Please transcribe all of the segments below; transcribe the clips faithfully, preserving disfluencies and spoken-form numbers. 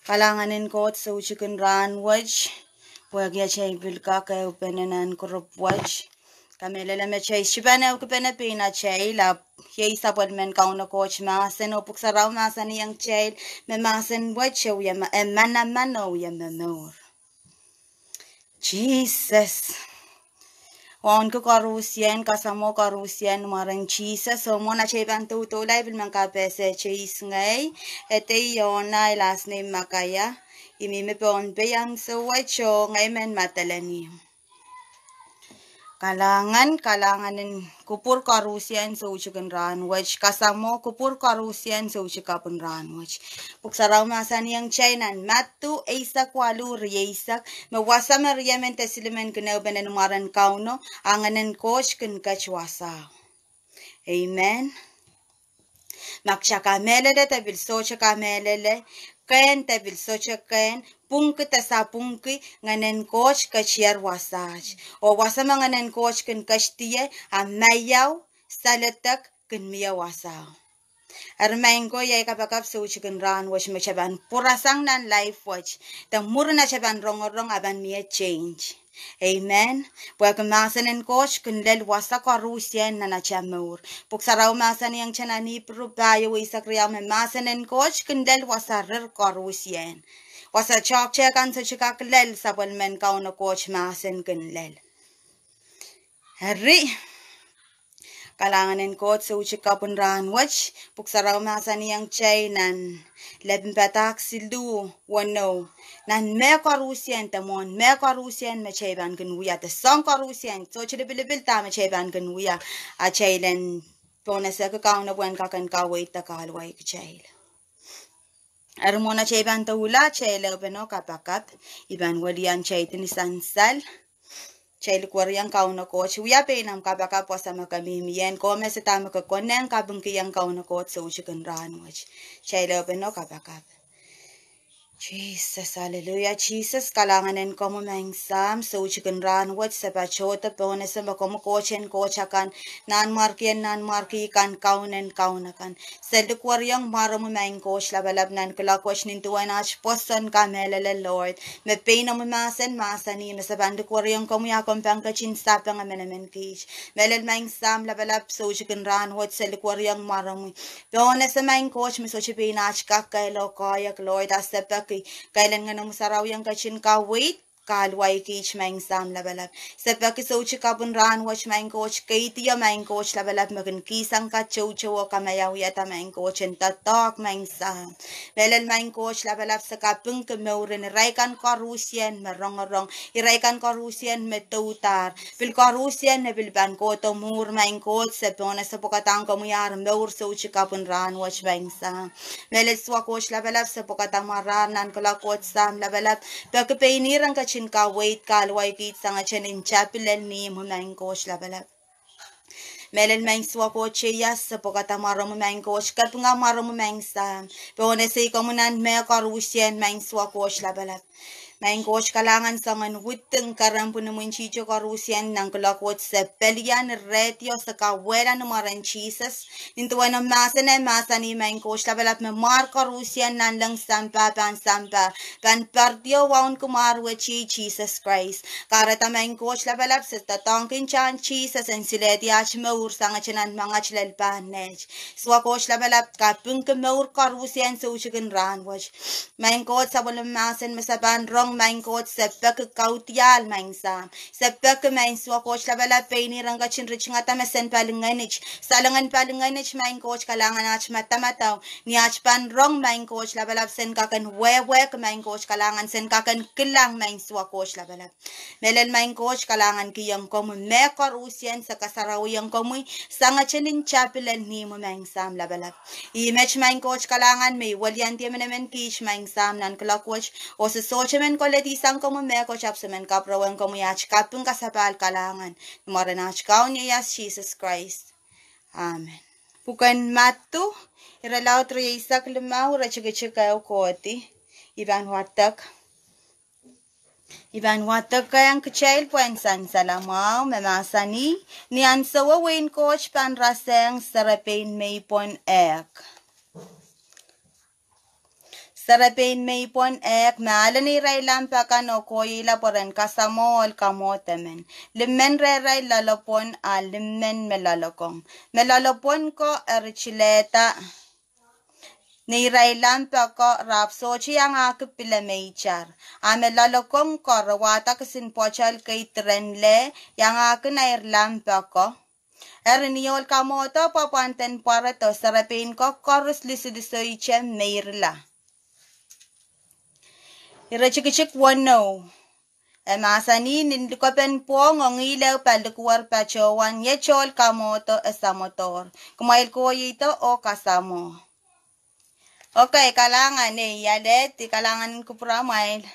Kalahngan en Koht soutik en rahn wet, pwehki atail pil kak ehupene nan group wet. Kamehlele me atail sipan ehukipene pein atail, ahpw iei sapwellimen Kauno Koht mahsen oh Pwuhk Sarawi mahsanihong kitail me mahsen wet e wia ma-, e manaman oh wia momour. Sises. Wauneki koarusie, kasamwo koarusie ni mwaren Sises. Oh mwohn atail pahn doudoula, I pil men kapehse atail ihs ngehi. Edei Iona, last name Makaya. I mihmi Pohnpei ansou wet oh ngehi mehn Madolenihmw. Kalahngan, kalahngan en kupwur koarusie soutik en rahn wet, kasamwo kupwur koarusie soutik kapw en rahn wet. Pwuhk Sarawi mahsanihong kitail nan Madiu eisek waluh, rieisek, me wasa me riemen de silimen kin ehupene ni mwaren Kauno, a Ngehn en Koht kin ket wasao. Amen. Ma kitail kamehlele de pil sohte kamehlele, kehn de pil sohte kehn, pwungki de sapwungki, Ngehn en Koht ketier wasaht. Oh wasa me Ngehn en Koht kin ketidie, a maiau, saledek, kin mie wasao. Eri maing ko, iei kapakap soutik en rahn wet me kitail pahn pwurasang nan life wet. De mwurin atail pahn rongorong a pahn mie change. Amen. Pwehki mahsen en Koht kin lel wasa koarusie nan atail mour. Pwuhk Sarawi mahsanihong kitail nan Ipru pahieu eisek riau me mahsen en Koht kin lel wasa rir koarusie. Wasa toahkte kan sohte kak lel sapwellimen Kauno Koht mahsen kin lel. Eri, kalahngan en Koht soutik kapw en rahn wet, Pwuhk Sarawi mahsanihong kitail nan Lepin Padahk siluh weneu. Nan mehkoarusie de mwohn mehkoarusie me kitail pahn kin wia de soahng koarusie, sohte lipilipil dahme kitail pahn kin wia, atail en pohnese ki Kauno pwehn kak en kaweid de kahluwa kitail. Eri mwohn atail pahn doula, kitail ehupene oh kapakap, I pahn welian kitail ni sansal. Kitail likweriong Kauno Koht, wia pein omw kapakap wasa me ke mihmi ie, komw ese dahme ke konehng kapingkihong Kauno Koht soutik en rahn wet. Kitail ehupene oh kapakap. Sises, hallelujah, Sises, kalahngan en komwi maing Sahm, soutik en rahn wet se patohdo pohnese me komwi Koht en koht akan, Nanmwarkien nanmwarki kan, Kaun en kaun akan. Se likweriong mwaromwi maing Koht lapalap nan kuloak wet nin duwen aht pwoson kamehlele Lord. Me pein omwi mahsen mahsanih me se pahn likweriong komwi a komw pahn ketin sapeng emenemen kiht. Mehlel maing Sahm lapalap soutik en rahn wet se likweriong mwaromwi. Pohnese maing Koht me sohte pein aht kak kehl oh koahiek Lord, a se peki kehl en Ngehnomwi Sarawi en ketin kaweid kahluwa kiht maing Sahm lapalap. Se peki soutik kapw en rahn wet maing Koht, keidio maing Koht lapalap me kin kihsang katoutou oh kamaiauiada maing Koht en doadoahk maing Sahm. Mehlel maing Koht lapalap se kapingki mouren irail kan koarusie me rongorong, irail kan koarusie me doudahr, pil koarusie me pil pahn kohdo mwuhr maing Koht, se pohnese pwekadahng komwi ar mour soutik kapw en rahn wet maing Sahm. Mehlel Siohwa Koht lapalap se pwekada mwarahr nan kuloak wet Sahm lapalap, peki pein ihr en ketin kaweid kahluwa kiht sangete nin tapilel ni imwi maing Koht lapalap. Mehlel maing Siohwa Koht ieias se pwekada mwaromwi maing Koht, kapinga mwaromwi maing Sahm. Pohnese komwi nan mehkoarusie maing Siohwa Koht lapalap. Maing Koht kalahngan soangen widing kerempw en imwintihti koarusie nan kuloak wet se pelian, redio, se kauwehla ni mwaren Sises. Nin duwen omw mahsen e mahsanih maing Koht lapalap me mwahr koarusie nanleng sampah pahn sampah, pahn poaridi oh wauneki mwahr wet iei Sises Krais. Kahrehda maing Koht lapalap se doadoahngki ntahn Sises en silehdi aht mour sangete nan mangat lel pahn neht. Siohwa Koht lapalap kapingki mour koarusie soutik en rahn wet. Maing Koht sapwellime mahsen me se pahn rong maing Koht se peki kaudiahl maing Sahm. Se peki maing Siohwa Koht lapalap pein ihr en ketin ritingada me sen palingehnit, salengen palingehnit maing Koht kalahngan aht madamadau. Ni aht pahn rong maing Koht lapalap sen kak en wehwehki maing Koht kalahngan sen kak en kilang maing Siohwa Koht lapalap. Mehlel maing Koht kalahngankihong komwi mehkoarusie, se kasarawiong komwi sangete nin tapilel ni imwi maing Sahm lapalap. Ih met maing Koht kalahngan me I weliandi emenemen kiht maing Sahm nan kuloak wet, oh se sohte men koledi sang komwi mehkot ahpw se men kapwurehng komwi aht kaping kasapahl kalahngan. Ni mwaren aht Kaun ieias Sises Krais. Amen. Pwuken Madiu, irelaud rieisek limau, iretikitik ehu kohdi. I pahn wadek I pahn wadekehng kitail pwehn sansal mwahu me mahsanih, ni ahnsowo wehin Koht pahn rasehng serepein meipwon ehk. Serepein meipwon ehk me ale neirail lamp akan oh kohiehla pwe ren kasamwo ohl kamwohd emen. Limmen rehrail loalopwon, a limmen me loalokong. Me loalopwon ko eri tilehda neirail lamp ako, rahp sohte iangahki pil meitar. A me loalokong ko re wahda kisin pwoatel kei diren leh, iangahki neir lamp ako. Eri ni ohl kamwohdo pwapwanden pwarodo, serepein ko koaros lisilisoi te meirla. Iretikitik weneu. E mahsanih, nin likopen pwohng oh ngihl ehu palikiwer patohwan, iet ohl kamwohdo e samwodohr. Kumwail kohiehdo oh kasamwo. Okay, kalahngan, e ialehdi, kalahngan kupwuramwail.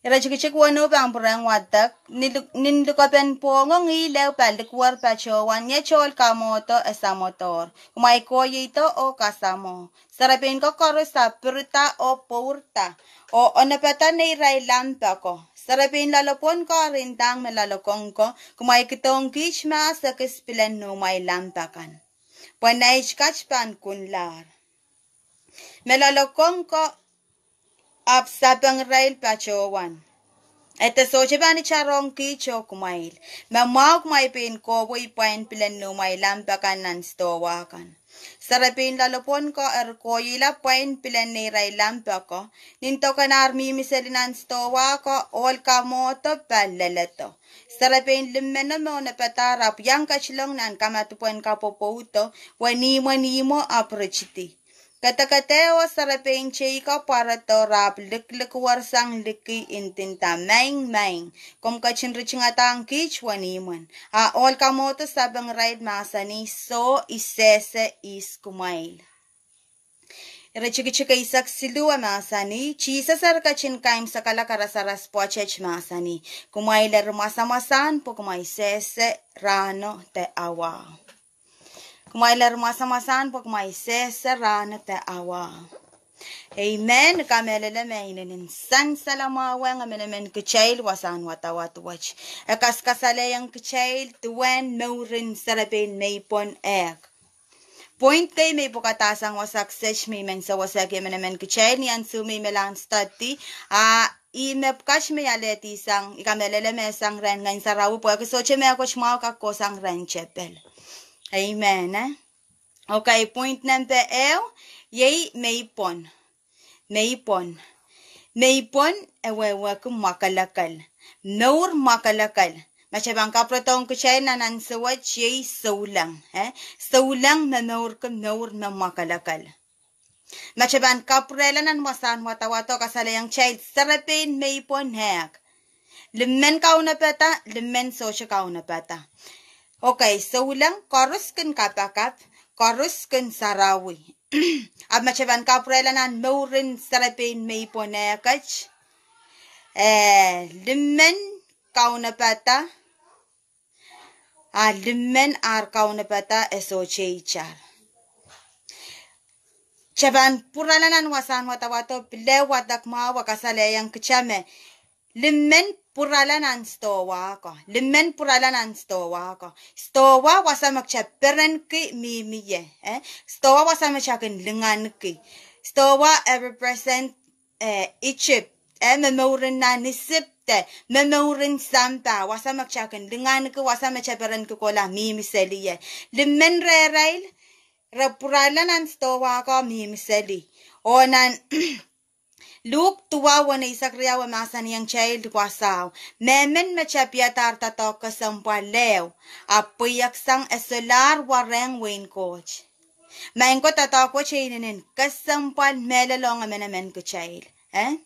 Iretikitik weneu pahn pwurehng wadek, nin likopen pwohng oh ngihl ehu palikiwer patohwan, iet ohl kamwohdo e samwodohr. Kumwail kohiehdo oh kasamwo. Serepein ko koaros ahpw pirida oh pwourda, oh onopada neirail lamp ako. Serepein loalopwon ko eri ndahng me loalokong ko, kumwail kidohng kiht mahs ekis pilen noumwail lamp akan, pwe nait kat pahn kunlahr. Me loalokong ko ahpw sapeng irail patohwan. E de sohte pahn itarohng kiht oh kumwail. Me mwahu kumwail pein kohwei pwain pilen noumwail lamp akan nan sidohwa kan. Serepein loalopwon ko eri kohiehla pwain pilen neirail lamp ako. Nin doken ar mihmi seli nan sidohwa ko, ohl kamwohdo pahn leledo. Serepein limmen o me onopadahr ahpw iang ketilong nan kamadipwen kapwopwoudo, wenihmw wenihmwo ahpw ritidi. Kedekede oh serepein teikan pwarodo, rahpw liklikiwersang liki, ndinda, Maing, Maing, komw ketin ritingadahng kiht wenihmwen. A ohl kamwohdo sapeng irail, mahsanih, Soh, I sehse ihs kumwail. Iretikitik eisek siluh e mahsanih, Sises eri ketin kaimwisekala karasaras pwoatet, mahsanih, Kumwail eri mwasamwasahn pwe kumwail sehse rahno de awa. Kumwail eri mwasamwasahn pwe kumwail sehse rahno de awa. Amen. Kamehlele me inenen sansal mwahu ong emenemen kitail wasahn wadawad wet. E kaskasalehiong kitail duwen mouren serepein meipwon ehk. Point kei me I pwukadahsang wasa kiset me I men sewesehki emenemen kitail ni ansou me I men study, a ih me pwukat me I alehdisang, I kamehlele me sang rehn Ngehn Sarawi, pwehki sohte mehkot mwahu kak kohsang rehn tepel. Amen, eh? Okay, point nempe ehu, iei meipwon. Meipwon. Meipwon e wehwehki mwakelekel. Mour mwakelekel. Ma kitail pahn kapwuredohng kitail nan ansou wet, iei souleng, eh? Souleng me mourki mour me mwakelekel. Ma kitail pahn kapwurehla nan wasahn wadawado, kasalehiong kitail serepein meipwon ehk. Limmen kaunopada, limmen sohte kaunopada. Okay, souleng koaros kin kapakap, koaros kin sarawi. Ahpw ma kitail pahn kapwurehla nan mouren serepein meipwon ehk, eh, limmen kaunopada, a limmen ar kaunopada e sohte itar. Kitail pahn pwurala nan wasahn wadawado, pil wadek mwahu e kasalehiong kitail me limmen pwurala nan sidohwa ko. Limmen pwurala nan sidohwa ko. Sidohwa wasa me kitail perenki mihmi ie, eh? Sidohwa wasa me kitail kin linganiki. Sidohwa e represent, eh, Egypt, eh, me mouren nan Isip, de me mouren sampah, wasa me kitail kin linganiki, wasa me kitail perenki kohla mihmi seli ie. Limmen rehrail, re pwurala nan sidohwa ko mihmi seli. Oh nan Luk duwau weneisek riau e mahsanihong kitail wasao. Mehmen me tapihadahr doadoahk kesempwal ehu, ahpw pweieksang e solahr warehng wehin Koht. Maing ko, doadoahk wet e inenen kesempwal mehlel ong emenemen kitail, eh?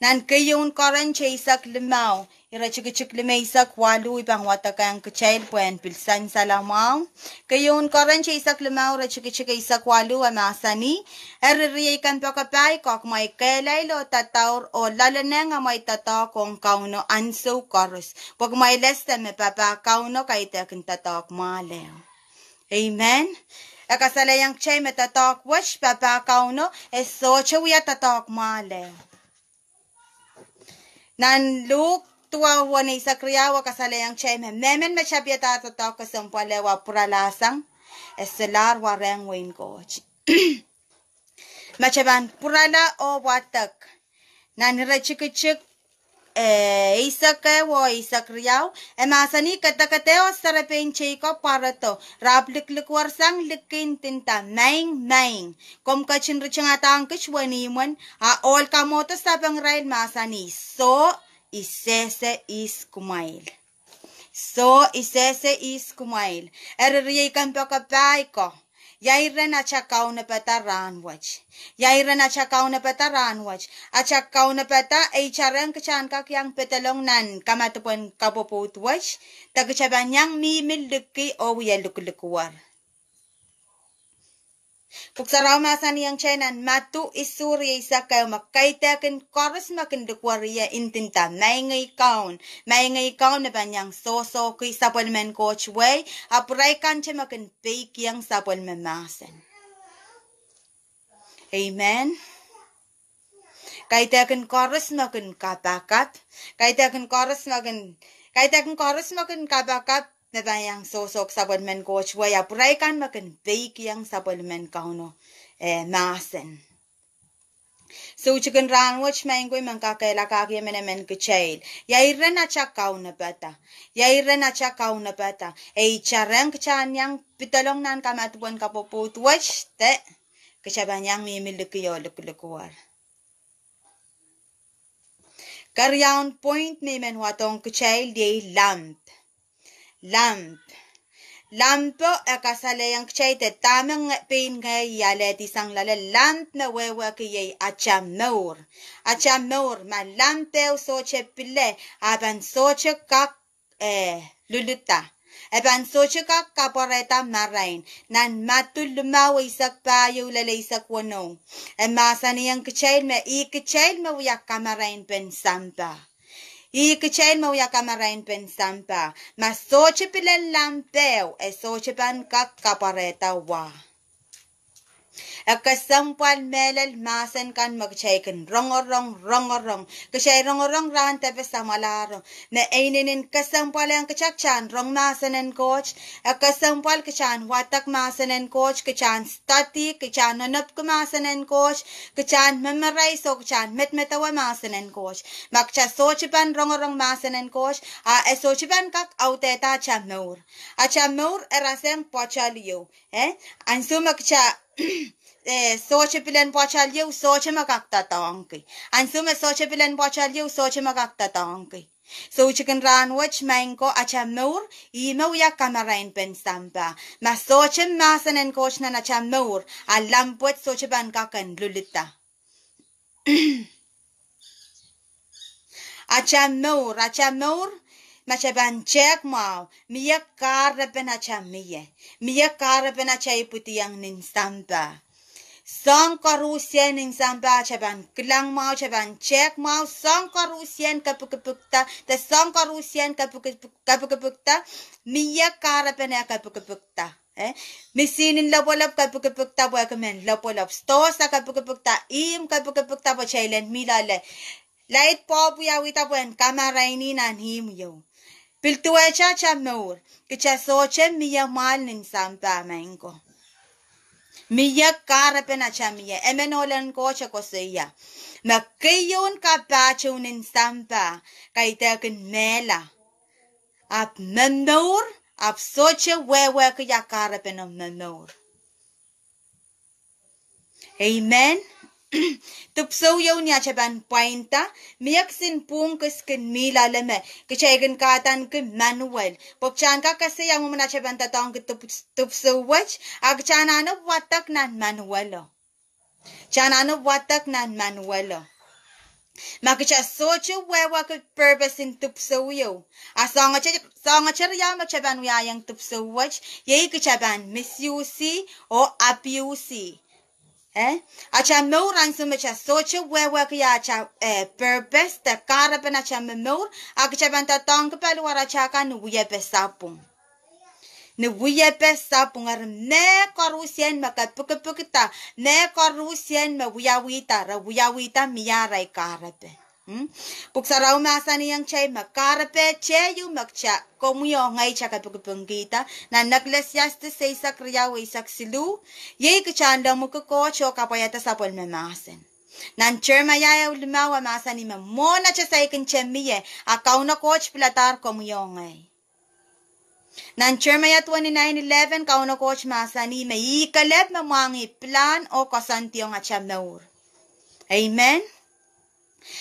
Nan Keieun Korint eisek limau, iretikitik limeisek waluh, I pahn wadekehng kitail pwehn pil sansal mwahu. Keieun Korint eisek limau, iretikitik eisek waluh e mahsanih, Eri riei kompoakepahi ko, kumwail kehlail oh dadaur oh loalenehng amwail doadoahk ong Kauno ansou koaros, pwe kumwail ese me papah Kauno kaidehkin doadoahk mwahl ehu. Amen. E kasalehiong kitail me doadoahk wet, papah Kauno, e sohte wia doadoahk mwahl ehu. Nan Luk duwau weneisek riau e kasalehiong kitail me mehmen me tapihadahr doadoahk kesempwal ehu ahpw pwuralahsang, e solahr warehng wehin Koht. Ma kitail pahn pwurala oh wadek nan iretikitik, eh, eisek ehu oh eisek riau, e mahsanih, kedekede oh serepein Seikop pwarodo, re ahpw likilikiwersang likin dinda, Maing, Maing, komw ketin ritingadahng kit wenihmw en? A ohl kamwohdo sapeng irail mahsanih, Soh, I sehse ihs kumwail. Soh, I sehse ihs kumwail. Eri riei kompoakepahi ko, ia iren atail kaunopada rahnwet? Ia iren atail kaunopada rahnwet? Atail kaunopada, e itarehng kitail en kak iang pedolong nan kamadipwen kapwopwoud wet, de kitail pahn iang mihmi liki oh wie likilikiwer. Pwuhk Sarawi mahsanihong kitail nan Madiu isuh, riei eisek ehu, me kaidehkin koaros me kin likilikiwer ie, ndinda, Maing ei Kaun, Maing ei Kaun, me pahn iang sohsohki sapwellimen Koht wehi, ahpw irail kan te me kin peikiong sapwellime mahsen. Amen. Kaidehkin koaros me kin kapakap, kaidehkin koaros me kin, kaidehkin koaros me kin kapakap, me pahn iang sohsohki sapwellimen Koht wehi, ahpw irail kan me kin peikiong sapwellimen Kauno, eh, mahsen. Soutikin rahnwet, maing ko, I men kakehlakahki emenemen kitail. Ia iren atail kaunopada? Ia iren atail kaunopada? E itarehng kitail en iang pedolong nan kamadipwen kapwopwoud wet, de kitail pahn iang mihmi liki oh likilikiwer. Keriaun point me I men wadohng kitail iei lamp. Lamp. Lampo e kasalehiong kitail de dahme nge-, pein ngehi alehdi sang loale, lamp me wehwehki iei atail mour. Atail mour, ma lamp ehu sohte pile, a pahn sohte kak, eh, lulida. E pahn sohte kak kapwarehda marain. Nan Madiu limau, eisek pahieu lel eisek weneu, e mahsanihong kitail me ih kitail me wia kamarainpen sampah. Ih kitail me wia kamarainpen sampah. Ma sohte pilen lamp ehu, e sohte pahn kak kapwarehda wa. E kesempwal mehlel mahsen kan me kitail kin rongorong, rongorong. Kitail rongorong rahn depe samwalahro. Me e inenen kesempwal ong kitail, kitail en rong mahsen en Koht. E kesempwal kitail en wadek mahsen en Koht, kitail en study, kitail en onopki mahsen en Koht, kitail en memorize oh kitail en medemedewe mahsen en Koht. Ma kitail sohte pahn rongorong mahsen en Koht, a e sohte pahn kak audehda atail mour. Atail mour e rasehng pwoatal ieu. Eh, ansou me kitail, eh, sohte pilen pwoatal ieu, sohte me kak doadoahngki. Ansou me sohte pilen pwoatal ieu, sohte me kak doadoahngki. Soutikin rahnwet, maing ko, atail mour, ih me wia kamarainpen sampah. Ma sohte mahsen en Koht nan atail mour, a lamp wet sohte pahn kak en lulida. Atail mour, atail mour, ma kitail pahn tehk mwahu, mie kahrepen atail mie. Mie kahrepen atail ipwidiong nin sampah. Soahng koaruhsie nin sampah, kitail pahn kilang mwahu, kitail pahn tehk mwahu, soahng koaruhsie kepikipikda, de soahng koaruhsie kepikipik-, kepikipikda, mie kahrepen eh kepikipikda. Eh, misihn en lopwolop kepikipikda pwehki men lopwolop. Stohs kepikipikda, ihmw kepikipikda pwe kitail en mih loale. Laid bulb wiawihda pwehn kamaraini nan ihmw ieu. Pil duwehte atail mour, kitail sohte mie mwahl nin sampah, maing ko. Mie kahrepen atail mie. Emen ohl en Koht e koasoia me keieun kapahtou nin sampah kaidehkin mehla. Ahpw momour, ahpw sohte wehwehki ia kahrepen omw momour. Amen. Dipwisou ieu ni atail pahn pwainda, mie kisin pwuhng kis kin mih loale me kitail kin kahdaneki manual. Pwe kitail en kak ese ia mwomwen atail pahn doadoahngki dip-, dipwisou wet, a kitail anahne wadek nan manualo. Kitail anahne wadek nan manualo. Ma kitail sohte wehwehki purpose en dipwisou ieu, a soahngete, soahngete riau me kitail pahn wiahiong dipwisou wet, iei kitail pahn misuse oh abuse. Eh? Atail mour ansou me kitail sohte wehwehki atail, eh, purpose de kahrepen atail momour, a kitail pahn doadoahngki paliwar atail kan ni wiepe sapwung. Ni wiepe sapwung. Eri mehkoaruhsie me kepikipikda, mehkoaruhsie me wiawihda, re wiawihda mie arail kahrepe. Hmm? Pwuhk Sarawi mahsanihong kitail me kahrepe teieu me kitail, komwi oh ngehi kitail kepikipikda nan Eklesiastes eisek riau eisek siluh, iei kitail en lemmwiki Koht oh kapwaiada sapwellime mahsen. Nan Seremaia ehu limau e mahsanih me mwohn atail saikinte mie, a Kauno Koht piladahr komwi oh ngehi. Nan Seremaia twenty-nine eleven Kauno Koht mahsanih me ih kelehpw me mwahngih pilahn oh koasoandiong atail mour. Amen.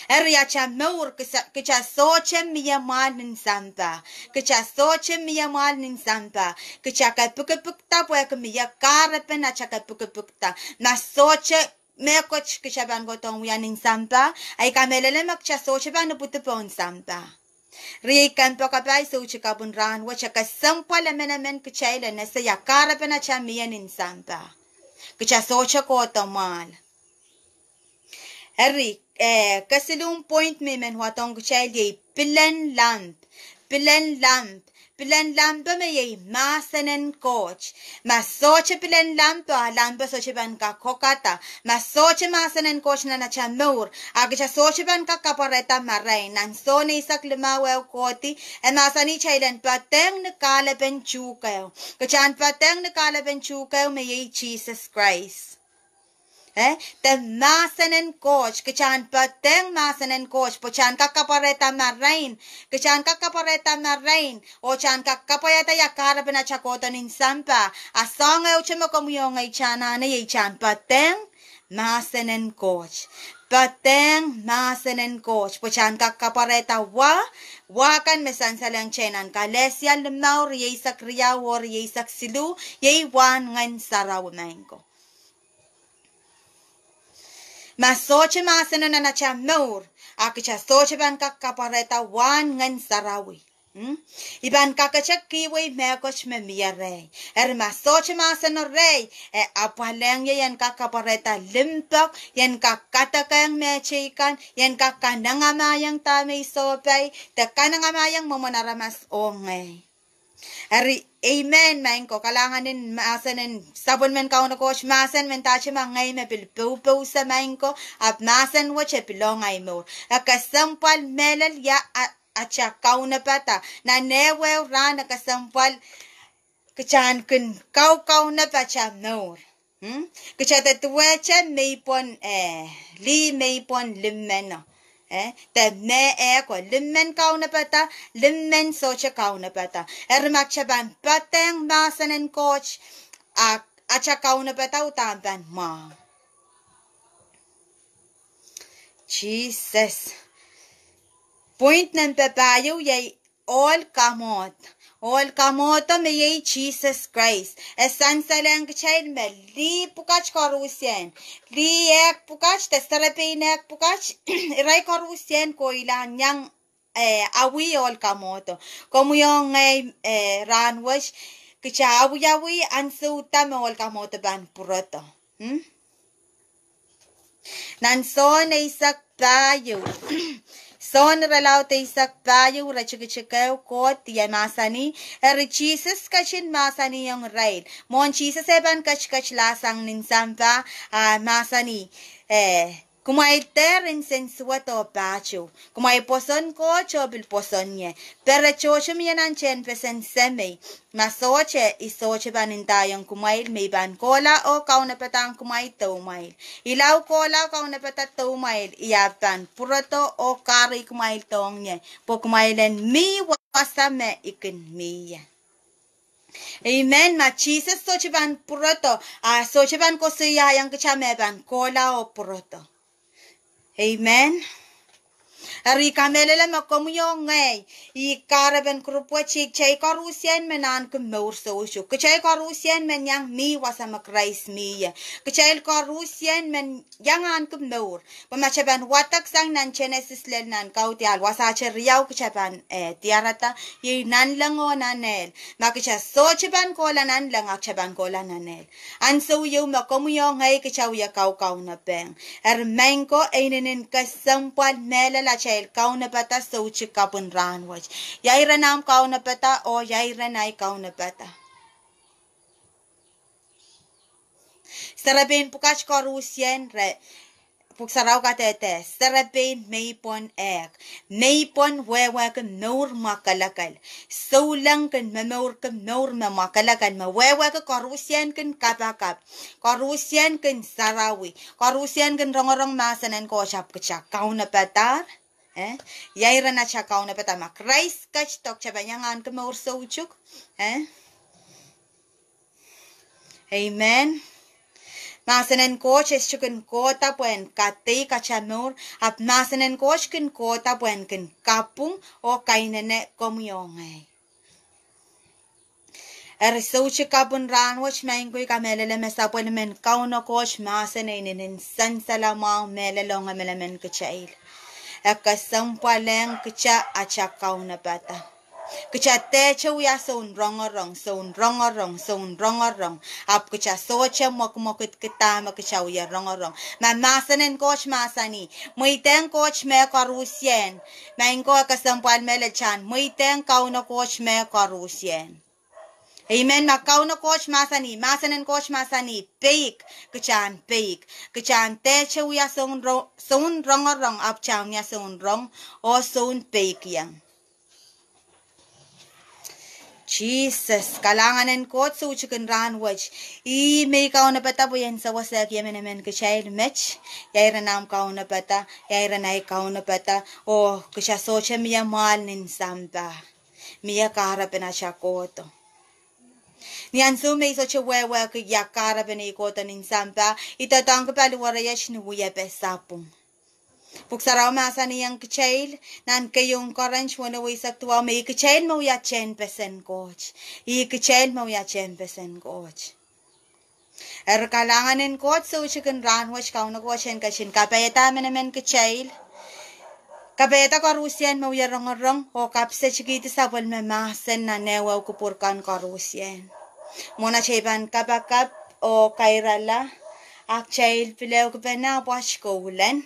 Eri atail mour kitail, kitail sohte mie mwahl nin sampah. Kitail sohte mie mwahl nin sampah. Kitail kepikipikda pwehki mie kahrepen atail kepikipikda. Ma sohte mehkot kitail pahn kohdohng wia nin sampah, ahi kamehlele me kitail sohte pahn ipwidi pohn sampah. Riei kompoakepahi soutik kapw en rahnwet, e kesempwal emenemen kitail en ese ia kahrepen atail mie nin sampah. Kitail sohte kohdo mwahl. Eri, eh, kesiluhn point me I men wadohng kitail iei pilen lamp, pilen lamp, pilen lampo me iei mahsen en Koht. Ma sohte pilen lampo, a lampo sohte pahn kak kokada. Ma sohte mahsen en Koht nan atail mour, a kitail sohte pahn kak kapwarehda marain. Nan Sohn eisek limau ehu kohdi, e mahsanih kitail en poadehng ni kahlepen tuhkehu. Kitail en poadehng ni kahlepen tuhkehu me iei Sises Krais. Eh, de mahsen en Koht, kitail en poadehng mahsen en Koht, pwe kitail en kak kapwarehda marain, kitail en kak kapwarehda marain, oh kitail en kak kapwaiada ia kahrepen atail kohdo nin sampah, a soahng ehute me komwi oh ngehi kitail anahne iei kitail en poadehng mahsen en Koht. Poadehng mahsen en Koht, pwe kitail en kak kapwarehda wa, wa kan me sansalehng kitail nan Kalesia limau rieisek riau oh rieisek siluh, iei wahn Ngehn Sarawi maing ko. Ma sohte mahseno nan atail mour, a kitail sohte pahn kak kapwarehda wahn Ngehn Sarawi. Hmm? I pahn kakete kihwei mehkot me mie rehi. Eri ma sohte mahseno rehi, e apwalehng ie en kak kapwarehda limpoak, en kak kadekehng mehteikan, en kak kanengamahiong dahme I sohpai, de kanengamahiong mwomwen aramas oh ngehi. Eri, amen, maing ko, kalahngan en mahsen en sapwellimen Kauno Koht, mahsen me ndahte ma ngehi me pil poupouse maing ko, ahpw mahsen wet e pil ong ahi mour. E kesempwal mehlel ia a, atail kaunopada. Nan ehuehu rahn e kesempwal kitail en kin kaukaunop atail mour. Hmm? Kitail de duwehte meipwon, eh, lih meipwon limmen o. Eh, de me e ko limmen kaunopada, limmen sohte kaunopada. Eri ma kitail pahn poadehng mahsen en Koht, a atail kaunopada uhdahn pahn mwahu. Sises. Point nempe pahieu iei ohl kamwohd. Ohl kamwohdo me iei Sises Krais. E sansalehng kitail me lih pwukat koarusie, lih ehk pwukat de serepein ehk pwukat, irail koarusie kohla iang, eh, awi ohl kamwohdo. Komwi oh ngehi, eh, rahn wet, kitail awiawi ansou da me ohl kamwohdo pahn pwurodo. Hmm? Nan Sohn eisek pahieu. Sohn irelaud eisek pahieu, iretikitik ehu kohdi e mahsanih, eri Sises ketin mahsanihong irail. Mwohn Sises eh pahn ketiket lahsang nin sampah, a mahsanih, eh, kumwail dehr nsensuwed oh pahtou. Kumwail pwoson Koht oh pil pwoson ie. Pere tohto mie nan tehnpesen Semei. Ma sohte, I sohte pahn ndaiong kumwail me I pahn kohla oh kaunopadahng kumwail doumwail. I lao kohla oh kaunopada doumwail, I ahpw pahn pwurodo oh kahrehiong kumwail dohng ie, pwe kumwail en mi wasa me I kin mi ie. Amen. Ma Sises sohte pahn pwurodo, a sohte pahn koasoiaiong kitail me pahn kohla oh pwurodo. Amen. Eri I kamehlele me komwi oh ngehi, ih kahrepen kurupwet, kitail koarusie men ahneki mour soutuk. Kitail koarusie men iang mi wasa me Krais mi ie. Kitail koarusie men iang ahneki mour. Pwe ma kitail pahn wadek sang nan Genesis lel nan Kaudiahl, wasahte riau kitail pahn, eh, diarada, iei nanleng oh nan ehl. Ma kitail sohte pahn kohla nanleng, a kitail pahn kohla nan ehl. Ansou ieu me komwi oh ngehi kitail wie kaukaunopehng. Eri maing ko, e inenen kesempwal mehlel atail kaunopada soutik kapw en rahn wet. Ia iren ahmw kaunopada oh ia iren ahi kaunopada. Serepein pwukat koarusie re Pwuhk Sarawi kadehde, serepein meipwon ehk. Meipwon wehwehki mour mwakelekel. Souleng kin momourki mour me mwakelekel, me wehwehki koaruhsie kin kapakap, koaruhsie kin sarawi, koaruhsie kin rongorong mahsen en Koht, ahpw kitail kaunopada. Eh? Ia iren atail kaunopada? Ma Krais ketido, kitail pahn iang ahneki mour soutuk? Eh? Amen. Mahsen en Koht e sohte kin kohda pwehn kadeik atail mour, ahpw mahsen en Koht kin kohda pwehn kin kapwung oh kainene komwi oh ngehi. Eri soutik kapw en rahnwet, maing ko, I kamehlele me sapwellimen Kauno Koht mahsen e inenen sansal mwahu mehlel ong emenemen kitail. E kesempwalehng kitail atail kaunopada. Kitail dehte wia soun rongorong, soun rongorong, soun rongorong, ahpw kitail sohte mwekimwekidki dahme kitail wie rongorong. Ma mahsen en Koht mahsanih, mweidehng Koht mehkoarusie. Maing ko, e kesempwal mehlel, kitail en mweidehng Kauno Koht mehkoarusie. Amen. Ma Kauno Koht mahsanih, mahsen en Koht mahsanih, peik, kitail en peik. Kitail en dehte wia soun ro-, soun rongorong, ahpw kitail en wia soun rong oh soun peikiong. Sises, kalahngan en Koht soutik en rahnwet. Ih me I kaunopada pwe I en sewesehki emenemen kitail met, ia iren ahmw kaunopada, ia iren ahi kaunopada, oh kitail sohte mie mwahl nin sampah. Mie kahrepen atail kohdo. Ni ansou me I sohte wehwehki ia kahrepen ei kohdo nin sampah, I doadoahngki paliwere iet ni wiepe sapwung. Pwuhk Sarawi mahsanihong kitail nan keieun Korint weneu eisek duwau me ih kitail me wia tehnpesen Koht. Ih kitail me wia tehnpesen Koht. Eri kalahngan en Koht soutik en rahnwet, Kauno Koht en ketin kapaiada emenemen kitail. Kapaiada koarusie me wie rongorong oh kapisetikihdi sapwellime mahsen nan ehuehu kupwur kan koarusie. Mwohn atail pahn kapakap oh kairala, a kitail pil ehukipene pwoat koulen.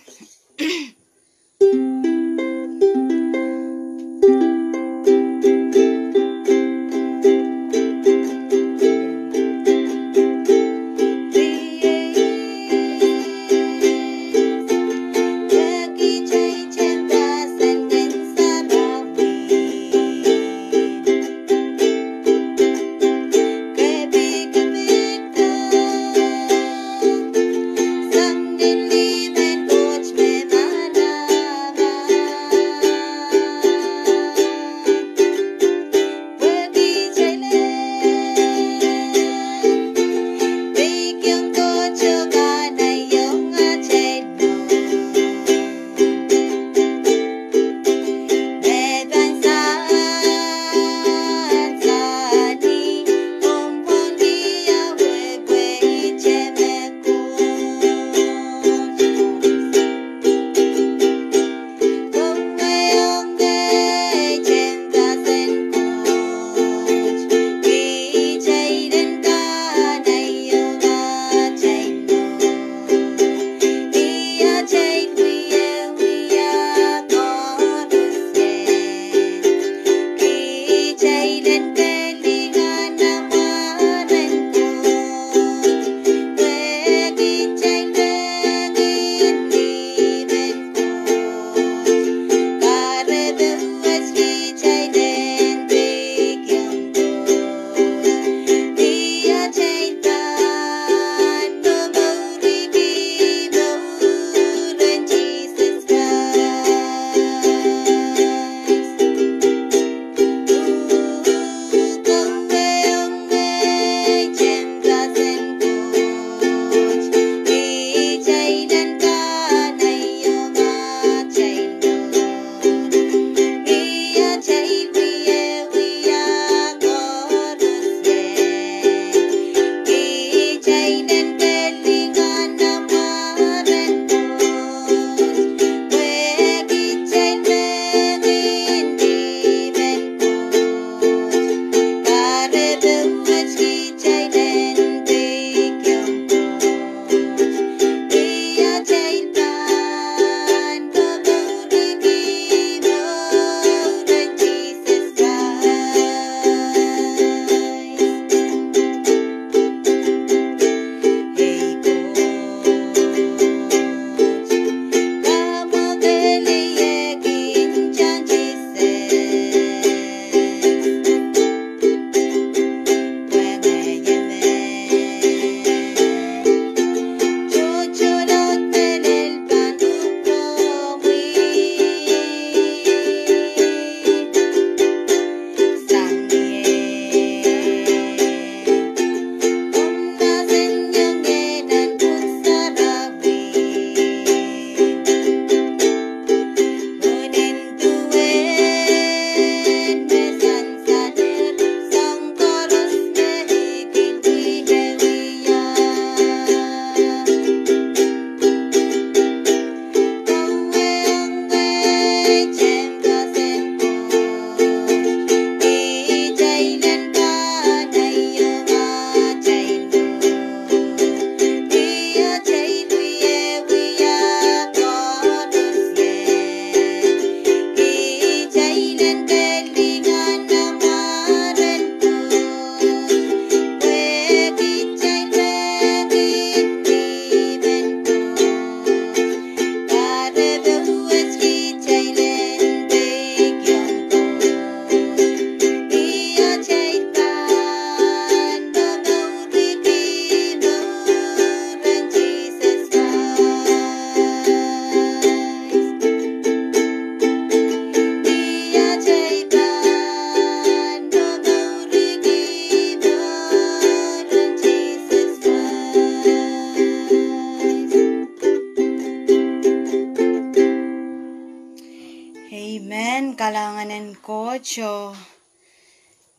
Kalahngan en Koht oh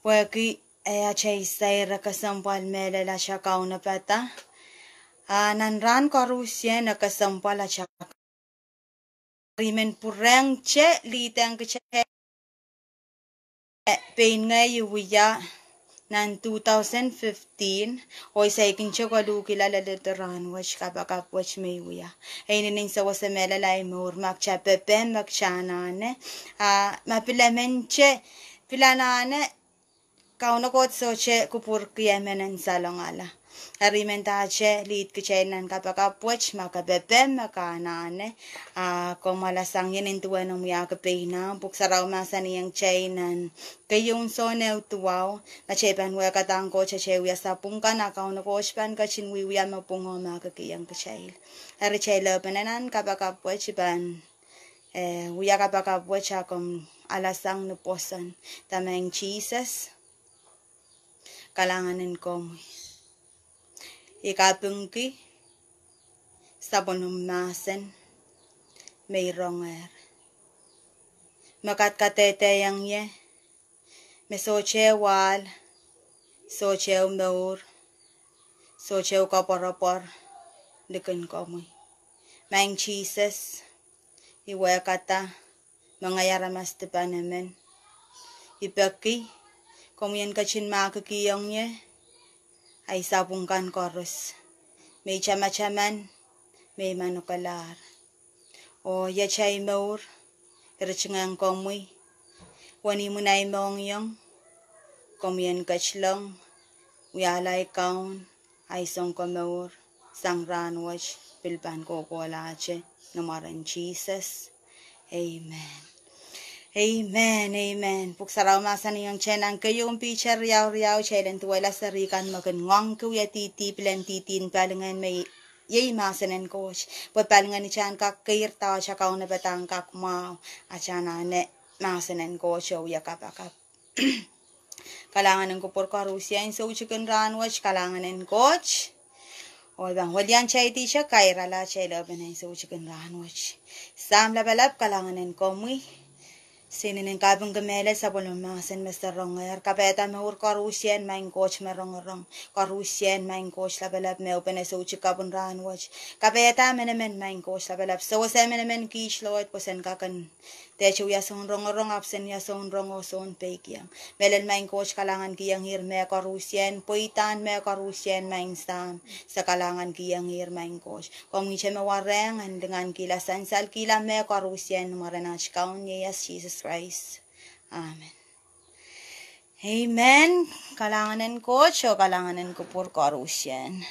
pwehki e atail sair kesempwal mehlel atail kaunopada. A nan rahn koarusie e kesempwal atail, eri I men pwurehng te lihdi kitail pein ngehi wia nan two thousand fifteen, oh I saikinte koluhkihla lel rahn wet kapakap wet me I wia. E inenen sewese mehlel ahi mour ma kitail pepehm, ma kitail anahne. A ma pil emente pil anahne, Kauno Koht sohte kupwurki emen en salongala. Eri I men dahte lihdi kitail nan kapakap wet ma ke pepehm, ma ke anahne. A komw alasang ie nin duwen omw wiahki pein ahmw. Pwuhk Sarawi mahsanihong kitail nan keieun Sohn ehu duwau, ma kitail pahn wehkadahng Koht atail wia sapwung kan, a Kauno Koht pahn ketin wiewia me pwung oh mahkikihong kitail. Eri kitail lepene nan kapakap wet, I pahn, eh, wia kapakap wet a komw alasang ni pwoson. Dahme Maing Sises, kalahngan en komwi. I kapingki sapwellimomwi mahsen me I rongehr, me kadkadehdehiong ie me sohte ehu ahl, sohte ehu mour, sohte ehu koapworopwor likin komwi. Maing Sises, I wehkada me ngehi aramas dipan emen. I peki komwi en ketin mahkikihong ie ahi sapwung kan koaros, me I tamataman, me I manokelahr. Oh iet ahi mour I ritingehng komwi, wenihmw en ahi mohngiong, komwi en ketilong wiahla ahi kaun, ahi Sounkomour, sang rahn wet pil pahn kohkohlahte. Ni mwaren Sises, amen. Amen, amen. Pwuhk Sarawi mahsanihong kitail nan keieun Piter riau riau, kitail en duwehla seri kan me kin ngoangki wie dihdi, pilen dihdi en palingehn me iei mahsen en Koht. Pwe palingehn ita en kak keirda atail kaunopada en kak mwahu, atail anahne mahsen en Koht oh wia kapakap. Kalahngan en kupwur koarusie en soutikin rahn wet, kalahngan en Koht. Oh I pahn welian taidihte kairala atail lepene en soutikin rahn wet. Sahm Lapalap, kalahngan en komwi. Se inenen kapingki mehlel sapwellimomwi mahsen me se rongehr. Kapaiada mour koarusie en Maing Koht me rongorong. Koarusie en Maing Koht Lapalap me ehupene soutik kapw en rahn wet. Kapaiada emenemen Maing Koht Lapalap. Sewese emenemen kiht Lord pwe sen kak en dehte wia soun rongorong ahpw sen wia soun rong oh soun peikiong. Mehlel Maing Koht kalahngankihong ihr mehkoaros en, pweidahn mehkoaros en Maing Sahm. Se kalahngankihong ihr Maing Koht. Komwihte me warehng en lingankihla sansalkihla mehkoaros en ni mwaren at Kaun Ieias Sises Krais. Amen. Amen. Kalahngan en Koht oh kalahngan en kupwur koarusie.